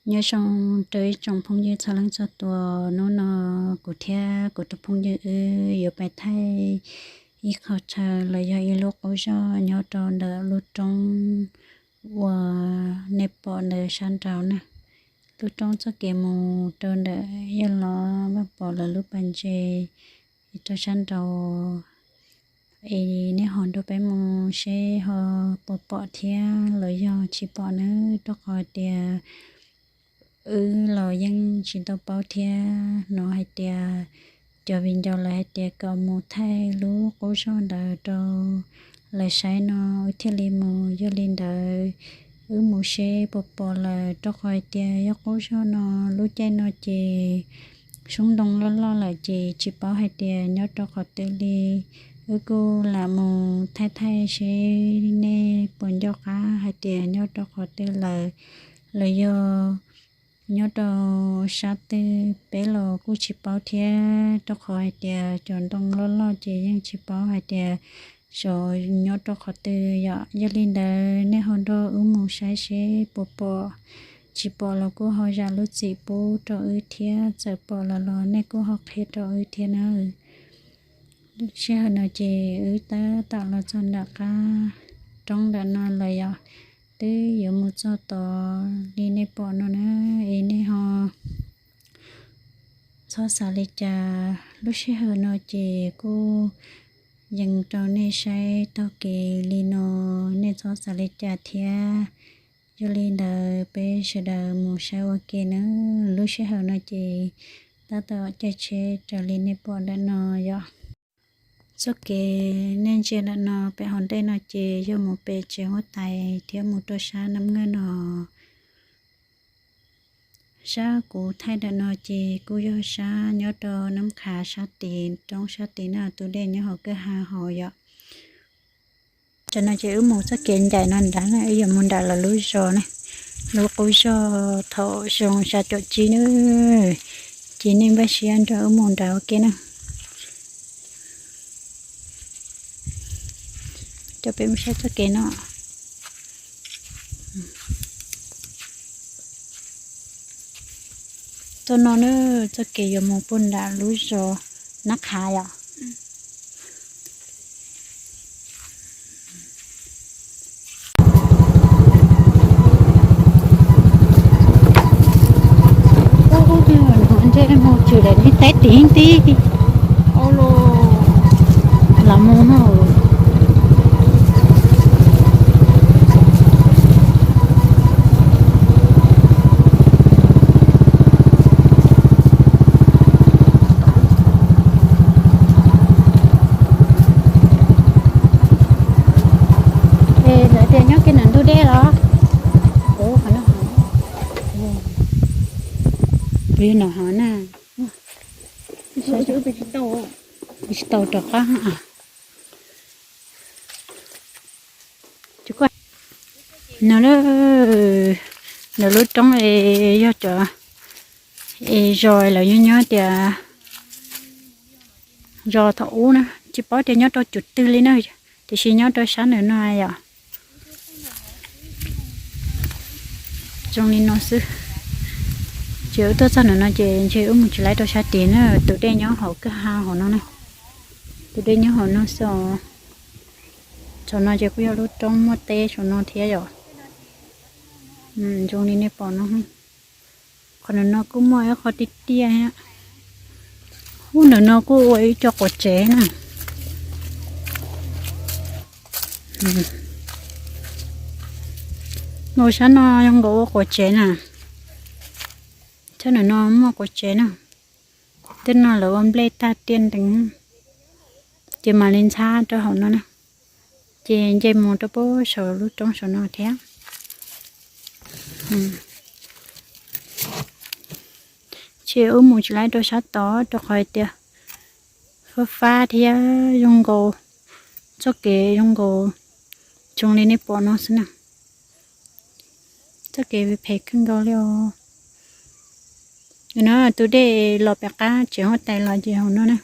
Nyob zoo rau ib tsoom phooj ywg txhua leej txhua tus, hnub no kuv thiab kuv tus phooj ywg wb yuav pais thaij ib qho chaw los yog ib lub qub zog nyob rau ntawm lub roob uas nej pom ntawm sab nraud na. Lub roob txoj kev mus rau ntawm yog los vaj pom lawv lub pas ntses rau sab nraud. Es nej ho nrog peb mus seb ho puas pom thiab los yog tsis pom na, rau qhov hais tias wb los yeej tsis tau paub thiab. Hnov hais tias cov viv ncaus lawv hais tias kom mus thaij lub qub zog ntawd rau lawv saib no wb thiaj li mus. Yog li ntawd wb mus seb puas pom lawm, rau qhov hais tias yog qub zog no lub caij no ces xyoob ntoo loj loj lawm ces tsis paub hais tias nyob rau qhov twg li. Wb kuj lam mus thaij thaij seb nej puas nco qab hais tias nyob rau qhov twg lawm, los yog nyob rau sab twg peb los kuj tsis paub thiab, rau qhov hais tias cov ntoo loj loj ces yeej tsis paub hais tias xyov nyob rau qhov twg yom. Yog li ntawd nej ho nrog wb mus saib seb puas pom, tsis pom los kuj ho zam lub txim pub rau wb thiab, txawm pom los los nej kuj ho qhia rau wb thiab na. Sij hawm no ces wb tab tom los txog nram qab roob ntawm no lawm yom, twb yuav mus txog tod li nej pom no na. Es nej ho txhob xav li cas, lub sij hawm no ces kuj yees rau nej saib taug kev li no, nej txhob xav li cas thiab. Yog li ntawd peb sawv daws mus saib ua ke na. Lub sij hawm no ces tab tom caij tsheb raws li nej pom ntawm no yom. Txoj kev nej ntsia ntawm no pem hauv ntej no ces yog mus pem tsev huab tais thiab mus rau sab Nab Ngaj no. Sab kuv thaij ntawm no ces kuj yog sab nyob rau Nab Qha sab tid, roob sab tid na, tus dej nyob hauv kwj ha hauv yom. Tam no ces wb mus txoj kev ncaim no nrad na, wb yuav mus nram lawv lub zos na, lub qub zog thaum xyoo xya caum tsib na. Ces nej npaj siab nrog wb mus nrad ua ke na. Coj peb mus saib txoj kev no. Txoj no na, txoj kev yuav mus puag nram lub zos Nab Qha yom. Ntse mus tsis daim teb tid tib los mus no. Es lawv tias nyob kiag ntawm ntug dej los? Ua no hov na. Tsis tau rov qab. No, ntawm lub roob es yog cov es zos lawv nyob nyob tias zos thaum ub na, tsis paub tias nyob rau cov twg li na, tiam sis nyob rau sab ntawm no yom. Zoo li no xwb. Ces wb tuaj txog ntawm no ces ntshe wb mus tsis laib rau sab tid na, tus dej nyob hauv kwj ha hauv no na. Tus dej nyob hauv no xwb os. Saum no ces kuj yog lub roob muaj teb saum no thiab yom. Zoo li nej pom no. Qhov ntawm no kuj muaj ib qho tiaj tiaj thiab. Ub, ntawm no kuj ua ib co quav tsev na. Nkaus sab no zoo nkaus ua quav tsev na. Sab ntawm no muaj quav tsev na. Tej no lawv ua nplej tag tiaj ntees, ces mam li ntxhab rau hauv no na. Ces nce mus rau puag saum lub roob saum no thiab. Ces wb mus tsis laib rau sab tod rau qhov hais tias fab fab thiab zoo nkaus, txoj kev zoo nkaus zoo li nej pom no xwb na. Txoj kev phem kawg nkaus li os. No tus dej los pem qab tsev huab tais los ces hauv no na.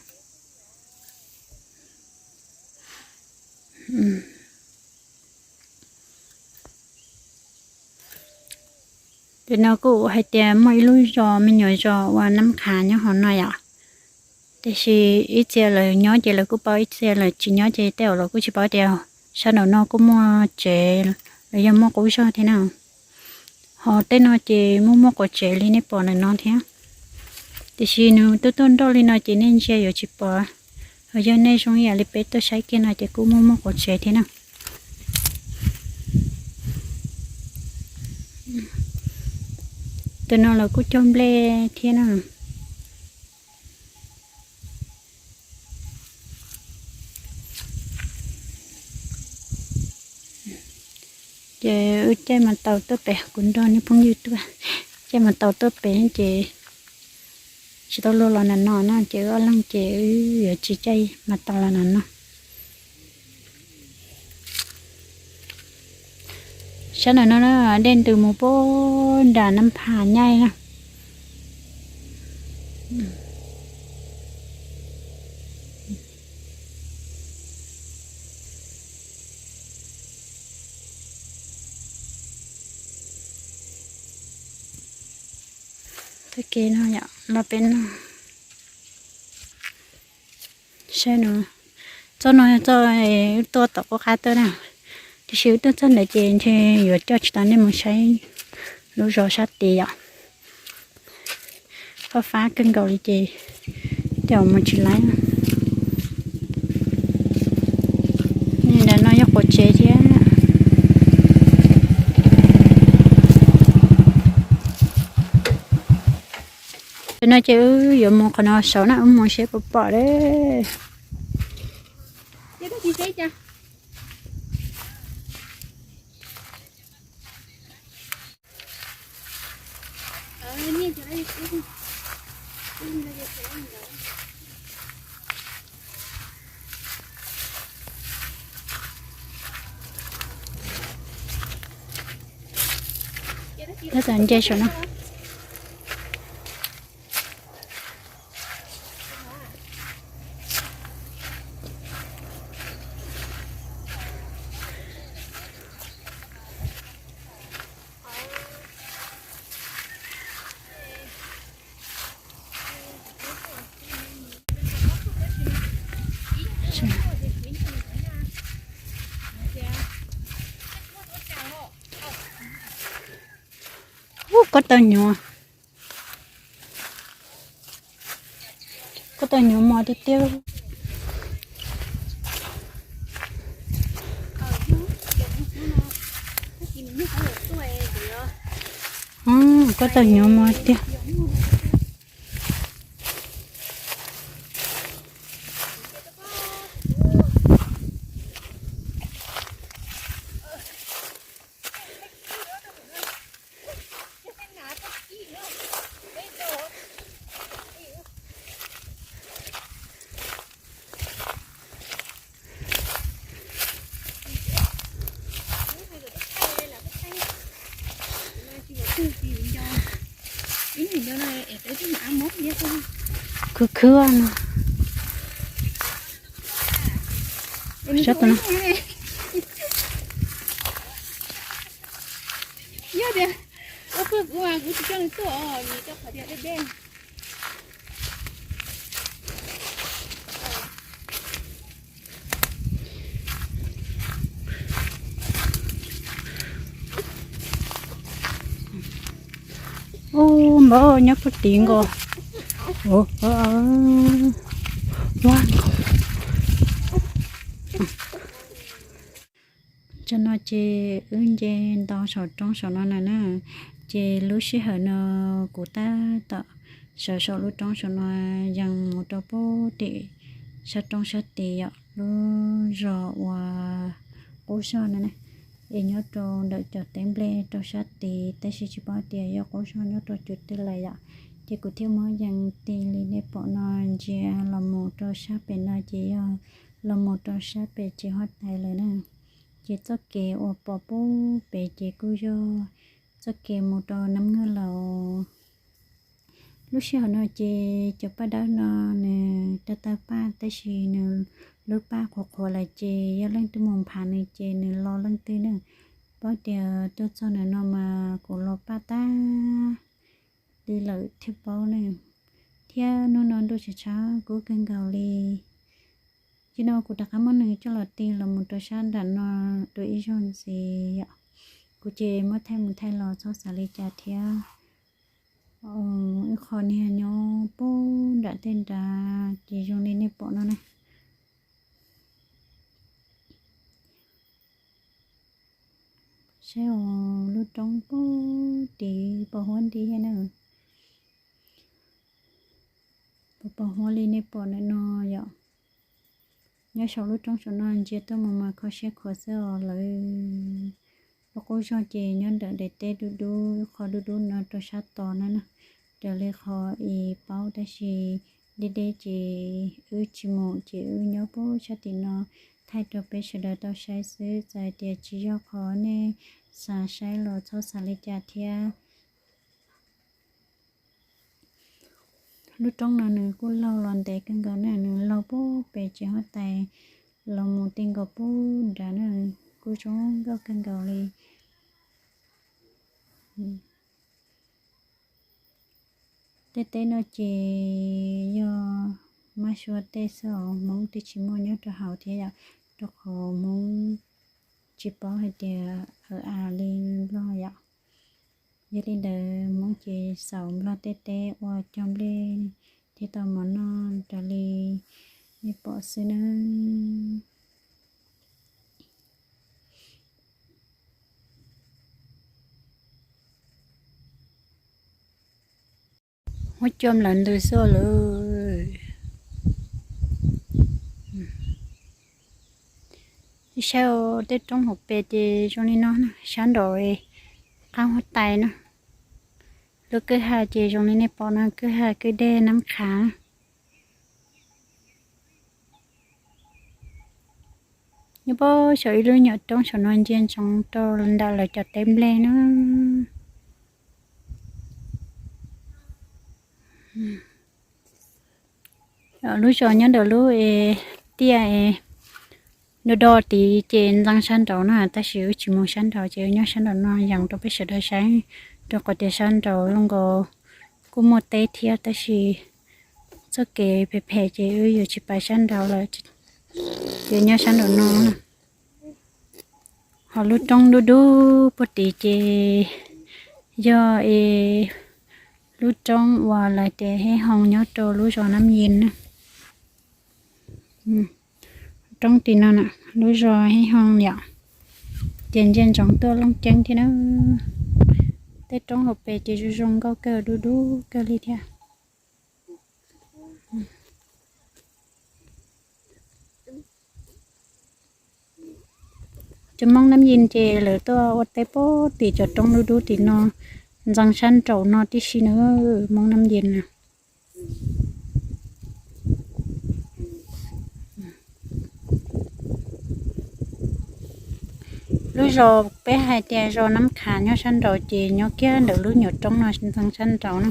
Tus no kuj hais tias muaj ib lub zos me nyuam zos ua Nab Qha nyob hauv no yom. Tiam sis ib txhia lawv nyob ces lawv kuj paub, ib txhia lawv tsis nyob ces tej zaum lawv kuj tsis paub tias sab nraum no kuj muaj tsev los yog muaj qub zog thiab na. Ho tej no ces muaj muaj quav tsev li nej pom ntawm no thiab. Tiam sis nws twb tuaj nroj li no ces nej ntsia yuav tsis pom. Ho yog nej zoo ib yam li peb tuaj saib kiag no ces kuj muaj muaj quav tsev thiab na. Tus no los kuj cog nplej thiab na. Ces wb caij mas taus tuaj pem, kuv nrog niag phooj ywg tuaj, caij mas taus tuaj pem ces tsis tau luag los nram no na, ces wb ob leeg ces wb yuav tsis caij mas taus los nram no. Sab nram no dej ntws mus puag nram Nab Pha Nyaij na. Tag kev no yom, los pem no. Saib no, txoj no txoj wb tuaj tom qub qab tuaj na, tiam sis wb tuaj txog ntawd ces ntshe yuav coj tsis tau nej mus saib lub zos sab tid yom. Fab fab kawg nkaus li ces tej zaum mus tsis laib. Ntawm no yog quav tsev thiab. Tus no ces wb yuav mus qhov no saud na, wb mus seb puas pom lawm. Tab tom nce saum no. Ub, kob tawg nyuv. Kob tawg nyuv mos tiag tiag. Kob tawg nyuv mos tiag. Khwv khwv no. Sab tus no. Yog tias, kuv tsis coj nws tuaj, nws coj qhov tias deb deb. Ub, npawg nyob puag tid nkaus. Tam no ces wb nce nto saum roob saum no na na, ces lub sij hawm no kuv tab tom sawv saum lub roob saum no, yees mus rau puag tim sab roob sab tid yom, lub zos uas qub zog no na, es nyob rau ntawm cov teb nplej rau sab tid, tab sis tsis paub tias yog qub zog nyob rau cov twg lawm yom. Ces kuv thiaj muab yees tis li nej pom no ntsia los mus rau sab pem no ces yog los mus rau sab pem tsev huab tais lawm na. Ces txoj kev uas pom puag pem ces kuj yog txoj kev mus rau Nab Ngaj Laus. Lub sij hawm no ces cov paj dawb no nws rau tawg paj, tab sis nws lub paj qhuav qhuav lawm ces yog leej twg mus nphav nws ces nws lo leej twg na. Paub tias tuaj txog ntawm no mas kuv los paj tag li lawm thiaj paub ne. Thiab hnub no ntuj tshav tshav kub kawg nkaus li. Ces no kuv rov qab muab nws coj los ti los mus rau sab nram no dua ib zaug ntxiv yom. Kuv ces muab thaij mus thaij los txhob xav li cas thiab. Ib qho niag nyob pub nram tej nrad ces zoo li nej pom no na. Saib os, lub roob pub tid pos huab nti thiab na. Pos huab li nej pom ntawm no yom. Nyob saum lub roob saum no ntsia tuaj mus mas kho siab khuav xwb os lawv. Lub qub zog ces nyob ntawm daim teb dub dub, qhov dub dub no rau sab tod na na. Raws li qhov es paub tab sis deb deb ces wb tsis mus ces wb nyob pub sab tim no thaij rau peb sawv daws tau saib xwb. Txawm hais tias tsis yog qhov nej xav saib los txhob xav li cas thiab. Lub roob no nws kuj laug los ntev kawg nkaus na, nws laug pub pes tsev huab tais los mus ti nkaus pub nrad na, kuj zoo nkauj kawg nkaus li. Tej teb no ces yog mab suav tej xwb os, Hmoob twb tsis muaj nyob rau hauv thiab yom, rau qhov Hmoob tsis paub hais tias awv av li Nplog yom. Yog li ntawd Hmoob ces xaus Nplog tej teb ua cog nplej thiab tau mov noj raws li nej pom xwb nawb. Huab cua nplawm ntws xwb lawm. Saib tej roob hauv pes ces zoo li no na, sab nraum qab huab tais na. Lub kwj ha ces zoo li nej pom no, kwj ha kwj dej Nab Qhav. Nyob pab saum ib lub nyuam roob saum no ntsia ntsoov rau ntawm lawv cov teb nplej na. Lub zos nyob ntawm lub es tiaj es do do tid ces ntxeev sab nraud na, tab sis wb tsis mus sab nraud ces wb nyob sab nraum no yees rau peb sawv daws saib, rau qhov tias sab nraud zoo nkaus kuj muaj teb thiab tab sis txoj kev phem phem ces wb yuav tsis pais sab nraud lawm, ces nyob sab nraum no. Ho lub roob dub dub puag tid ces yog es lub roob uas lawv tias Hej Hoo nyob rau lub zos Nab Yis na. Roob tim no na, lub zos Hej Hoo yom. Ces ntsia ntsoov tuaj Looj Ceeb thiab na. Tej roob hauv pes ces zoo zoo nkauj kawg, dub dub kawg li thiab. Cov Hmoob Nab Yis ces lawv tuaj ua teb puag tim cov roob dub dub tim no, ntxeev sab nraum no tib si na, Hmoob Nab Yis na. Lub zos peb hais tias zos Nab Qhav nyob sab nraud ces nyob kiag ntawm lub nyuam roob no ntxeev sab nraud na.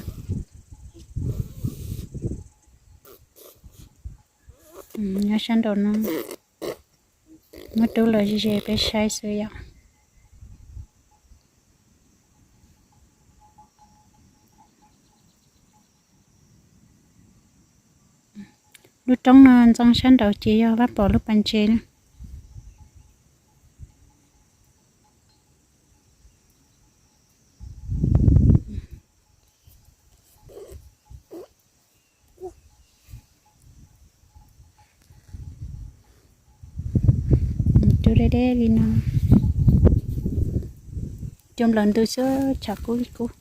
Nyob sab nraud no, muab rub los ze ze peb saib xwb yom. Lub roob no ntxeev sab nraud ces yog Vaj Pov lub pas ntses na. Rub deb deb li no. Cua nplawm ntws xwb, tshav kub li kub.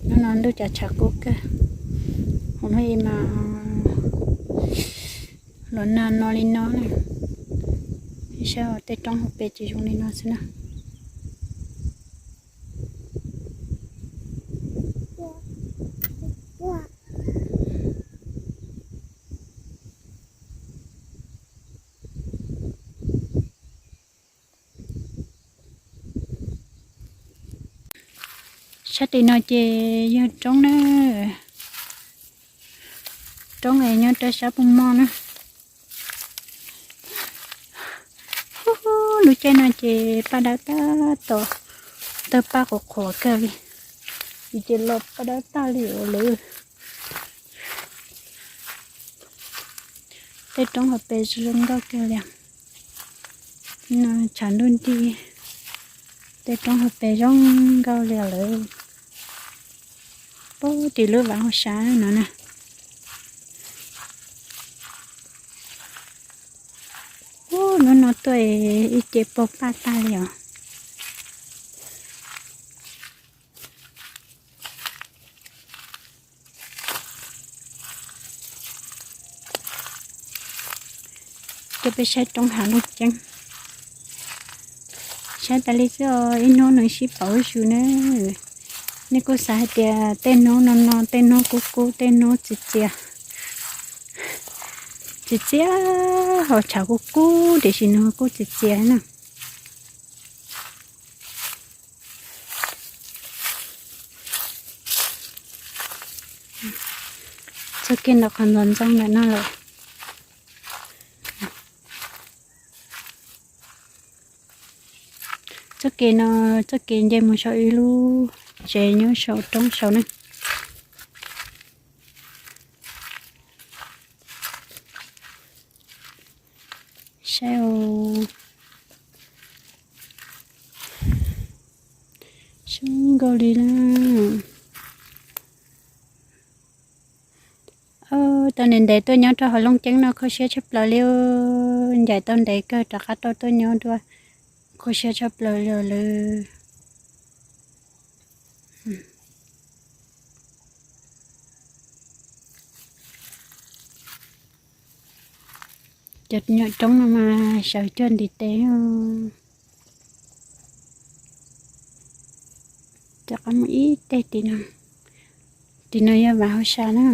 Hnub no ntuj cas tshav kub kawg. Hauv no mas los nag no li no na. Saib tej roob hauv pes ces zoo li no xwb na. Sab tim no ces yog roob na, roob es nyob rau sab Phooj Moj na. Lub caij no ces paj dawb tab tom Tawg paj qhuav qhuav kawg li, ces los paj dawb tag li lawm. Tej roob hauv pes zoo zoo nkauj kawg li. Tshav ntuj nti, tej roob hauv pes zoo nkauj li lawm. Puag tim lub vaj hauj sam no na. Ub, hnub no tuaj ib ce puag paj tag li os. Coj peb saib roob hav Looj Ceeb. Saib tas li xwb os, ib hnub nws sib pauv zus na. Nej kuj xav hais tias tej hnub no no, tej hnub kub kub, tej hnub txias txias. Txias txias, ho tshav kub kub tiam sis nws kuj txias txias na. Txoj kev ntawm qhov ntxoov ntxoo ntawm no lawm. Txoj kev no, txoj kev nce mus saum ib lub tsev nyob saum roob saud na. Saib, zoo nkauj li na. Tau ntev ntev tuaj nyob rau hauv Looj Ceeb no kho siab tshaj plaws li. Ncaim tau ntev kawg rov qab tau tuaj nyob dua, kho siab tshaj plaws li lawm. Cov nyuam roob no mas sawv cuag ntiv tes. Rov qab mus ib teg tim no, tim no yog vaj hauj sam na.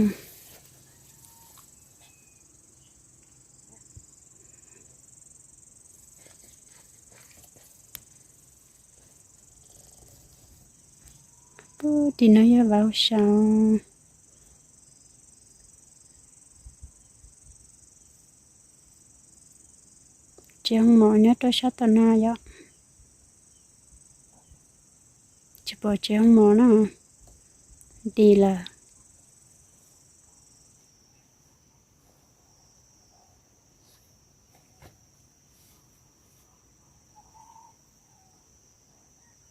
Puag tim no yog vaj hauj sam. Tsev hoo mov nyob rau sab tom no yom. Tsis pom tsev hoo mov na, nti lawm.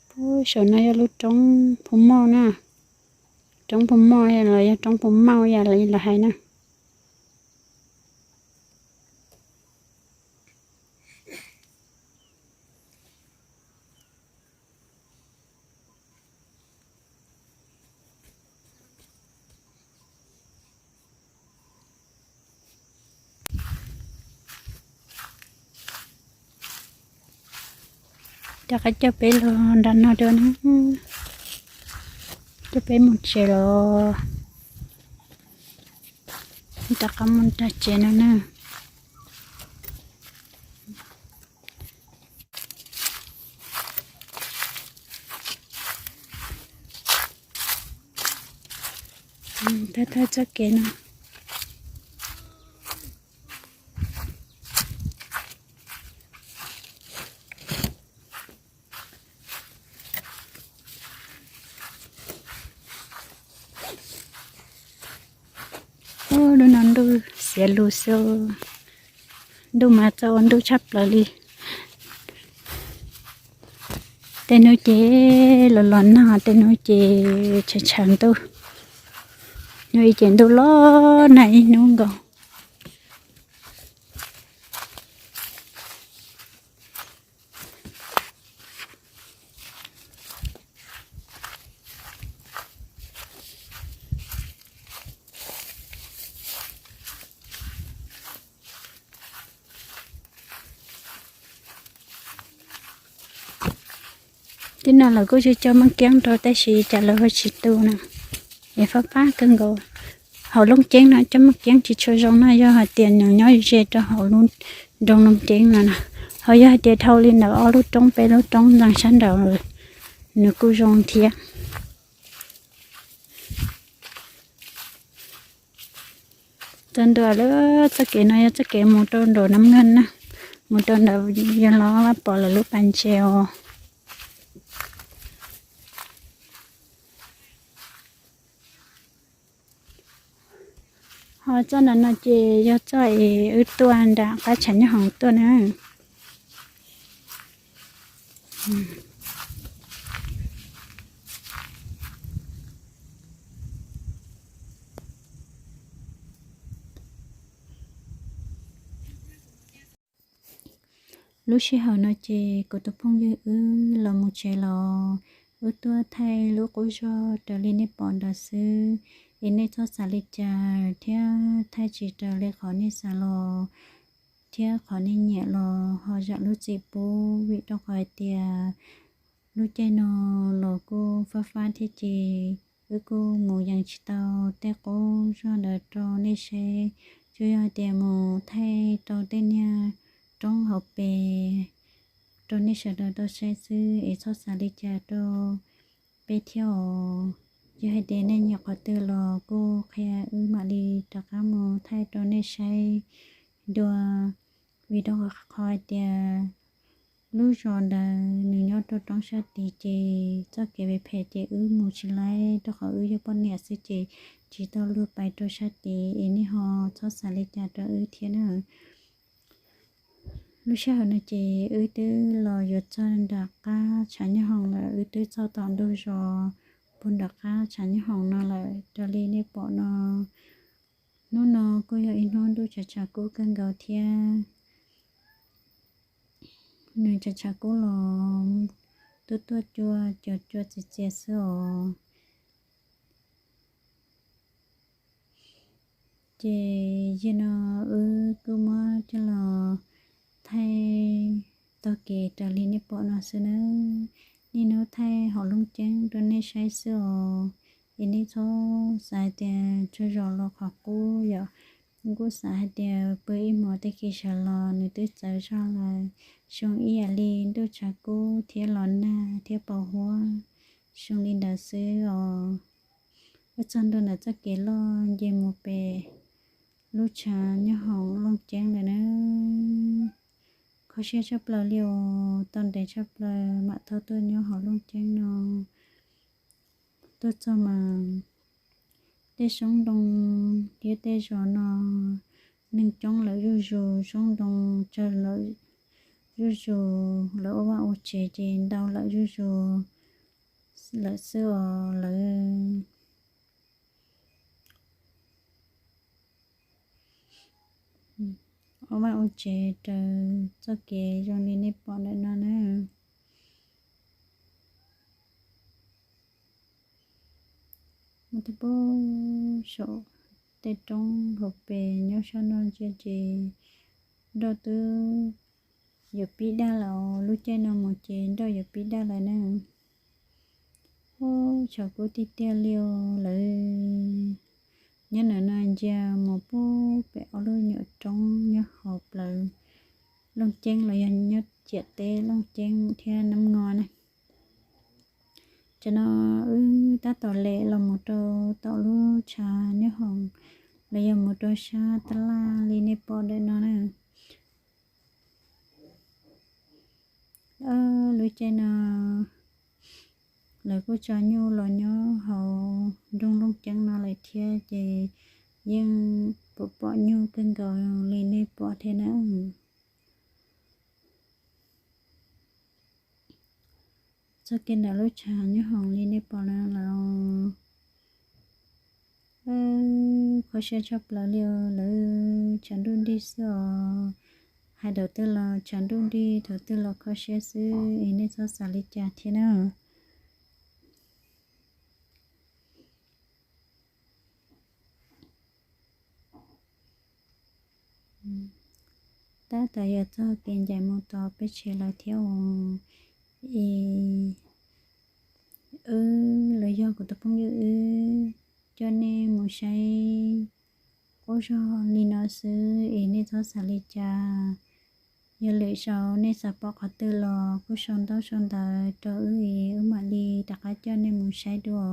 Puag saum no yog lub roob Phu Moj na. Roob Phu Moj los yog roob Phu Mauj yam li lawv hais na. Rov qab coj peb los nram no dua na. Coj peb mus tsev los. Rov qab mus nram tsev no na. Thawj thawj txoj kev no. Ub, lub no ntuj xiav lug xwb. Ntuj mas txawj ua ntuj tshaj plaws li. Tej hnub ces los los nag, tej hnub ces tshav tshav ntuj. Hnub ib ces ntuj los nag ib hnub nkaus. Tej no lawv kuj coj coj maj kiab rau tab sis cas lawv ho tsis tu na. Es fab fab kawg nkaus. Hauv Looj Ceeb no coj maj kiab tsis tshua zoo na, yog hais tias nws nyob ze rau hauv lub nroog Looj Ceeb no na. Ho yog hais tias dhau li ntawm ob lub roob peb lub roob ntxeev sab nraud, nws kuj zoo thiab. Txog ntua lawm, txoj kev no yog txoj kev mus rau nraum Nam Nkeeg na, mus rau ntawd yog los pom lawv lub pas ntses os. Ho txoj no no ces yog txoj es wb tuaj nram qab tshav nyob hoom tuaj na. Lub sij hawm no ces kuv tus phooj ywg wb los mus tsev los, wb tuaj thaij lub qub zog raws li nej pom ntawd xwb, es nej txhob xav li cas thiab thaij tsis raws li qhov nej xav los thiab qhov nej nyiam los ho zam lub txim pub, vim rau qhov hais tias lub caij no los kuj fab fab thiab ces wb kuj mus yees tsis tau tej qub zog ntawd rau nej saib, tsuas yog hais tias mus thaij rau tej niag roob hauv pes rau nej sawv daws tau saib xwb, es txhob xav li cas rau peb thiab os. Yog hais tias nej nyiam qhov twg los kuj qhia wb mam li rov qab mus thaij rau nej saib dua, vim rau qhov hais tias lub zos ntawd nws nyob rau roob sab tid ces txoj kev phem phem ces wb mus tsis laib, rau qhov wb yog poj niam xwb ces tsis tau luag pais rau sab tid, es nej ho txhob xav li cas rau wb thiab na. Lub sij hawm no ces wb twb los yuav txog nram qab tshav nyob hoom lawm, wb twb txog tom ntug zos puag nram qab tshav nyob hoom no lawm. Raws li nej pom no, hnub no kuj yog ib hnub ntuj tshav tshav kub kawg nkaus thiab. Nws tshav tshav kub los tuaj tuaj cua, cua cua txias txias xwb os. Ces yog no wb kuj muab coj los thaij taug kev raws li nej pom no xwb nawb. Niaj hnub thaij hauv Looj Ceeb rau nej saib xwb os. Es nej txhob xav hais tias tsaug zog los qhov qub yom. Kuj xav hais tias pw ib hmos tej kev sawv los nws twb txawv zog lawm. Xyoo ib yam li ntuj tshav kub thiab los nag thiab pos huab, xyoo li ntawd xwb os. Wb txog ntua ntawm txoj kev loj nce mus pem lub tshav nyob hauv Looj Ceeb lawm na. Kho siab tshaj plaws li os, tau ntev tshaj plaws mam tau tuaj nyob hauv Looj Ceeb no. Tuaj txog mas tej xyoob ntoo thiab tej zos no neeg coob lawm zuj zus, xyoob ntoo tsawg lawm zuj zus, lawv ua vaj ua tsev ces ntau lawm zuj zus lawm xwb os. Lawv ua vaj ua tsev raws txoj kev zoo li nej pom ntawm no na. Muaj tej pab saum tej roob hauv pes nyob sab no ntsia ces nroj twb yuav pib daj lawm, lub caij no mus ces nroj yuav pib daj lawm na. Ub, tshav kub tiag tiag li os lawv. Nyob ntawm no ntsia mus pub pem ob lub nyuam roob nyob hauv plawv Looj Ceeb los yog nyob ciam teb Looj Ceeb thiab Nab Ngo na. Tsam no wb tab tom lem los mus rau tom lub tshav nyob hoom los yog mus rau sab tab laj li nej pom ntawm no na. Lub caij no lawv kuj tso nyuj los nyob hauv nroog Looj Ceeb no lawm thiab ces yeej pom pom nyuj kawg nkaus li nej pom thiab na. Txoj kev ntawm lub tshav nyob hoom li nej pom no los kho siab tshaj plaws li os lawv, tshav nruj nrig xwb os. Hais thaum twg los tshav nruj nrig, thaum twg los kho siab xwb es nej txhob xav li cas thiab na. Tab tom yuav txog kev ncaim mus tom peb tsev lawm thiab os. Es wb los yog kuv tus phooj ywg wb coj nej mus saib qub zog li no xwb es nej txhob xav li cas. Yog lwm zaus nej xav pom qhov twg los kuj sau ntaub sau ntawv rau wb es wb mam li rov qab coj nej mus saib dua.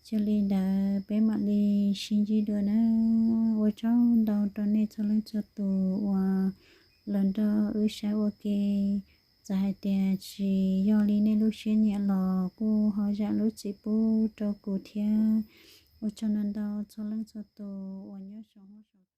Yog li ntawd peb mam li sib ntsib dua na. Ua tsaug ntau rau nej txhua leej txhua tus uas los nrog wb saib ua ke. Txawm hais tias tsis yog li nej lub siab nyiam los kuj ho zam lub txim pub rau kuv thiab. Ua tsaug ntau ntau txhua leej txhua tus uas nyob saum huab saum